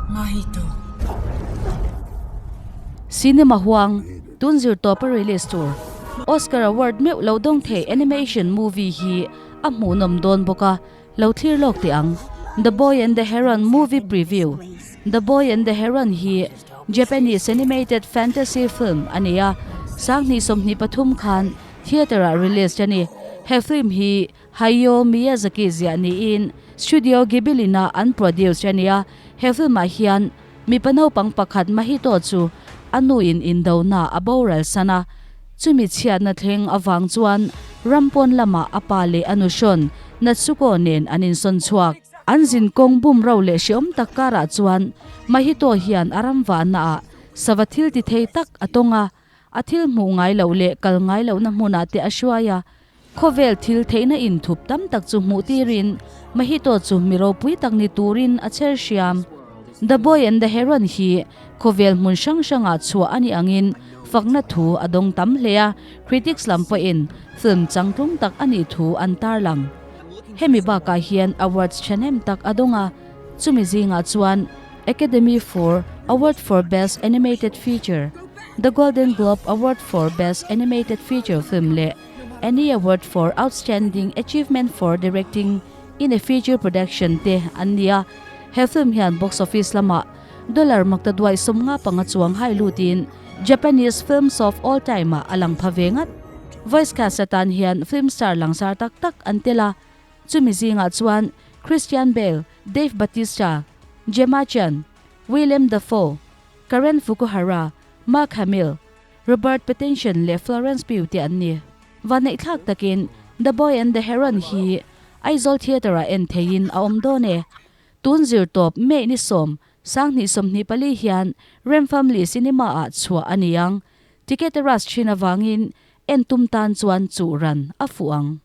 Mahito. Cinema huang, tun zir tawpa release tur Oscar Award meuh lo dawng thei animation movie hi a hmuhnawm dawn bawk a, lo thlir lawk teh ang. The Boy and the Heron movie preview The Boy and the Heron hi Japanese animated fantasy film a ni a, 2023 khan theatre-ah released a ni. He film hi Hayao Miyazaki ziah niin Studio Ghibli-na an produce a ni a, he film-ah hian mipa naupang pakhat Mahito chu a nuin indona a boral san a, chumi chhiatna thleng avang chuan ram pawn lamah a pa leh a nu hrawn Natsuko nen an insawn chhuak. An zin kawng bum ro leh hreawm tak karah chuan Mahito hian a ram vahnaah sava thil ti thei tak a tawng a, A thil hmuh ngai loh leh kal ngai lohna hmunah te a hruai a, khawvel thil theihna inthup tam tak chu hmuh tirin Mahito chu mi ropui tak ni turin a chher hriam. The Boy and the Heron hi khawvel hmun hrang hrangah chhuah a nih angin fakna thu a dawng tam hle a, critics lam pawhin film changtlung tak a nih thu an tarlang. Hemi bakah hian awards thahnem tak a dawng a, chumi zingah chuan Academy for Award for Best Animated Feature, The Golden Globe Award for Best Animated Feature Film leh Annie Award for Outstanding Achievement for Directing in a Feature Production te an ni a. He film hian box office lamah dollar maktaduai 55 chuang hai lutin Japanese films of all time-ah a lang pha ve ngat. Voice cast atan hian film star langsar tak tak an tel a, chumi zingah chuan Christian Bale, Dave Bautista, Gemma Chan, Willem Dafoe, Karen Fukuhara, Mark Hamill, Robert Pattinson leh Florence Pugh te an ni. Vanneihthlak takin The Boy and the Heron hi Aizawl Theatre-ah en theihin a awm dawn e. Tun zirtawp May ni 10, 2024 hian Rem Family Cinema-ah chhuah a ni ang. Ticket a rush thin avangin en tum tan chuan chuh ran a fuh ang.